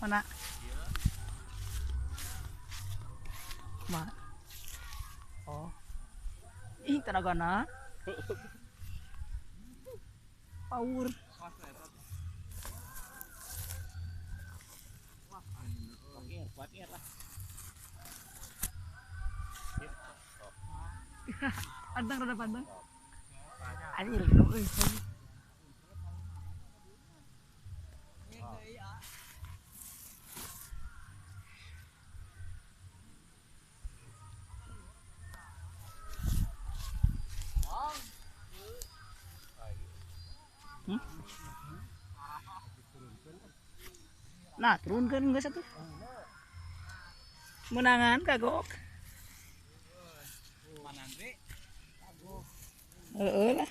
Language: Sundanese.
Mana? Ma. Oh. Ih, tenagana. Power. Pantang rada pantang. Anjir, euy. Nah, turunkan enggak satu. Menangan kagok. Heeh lah.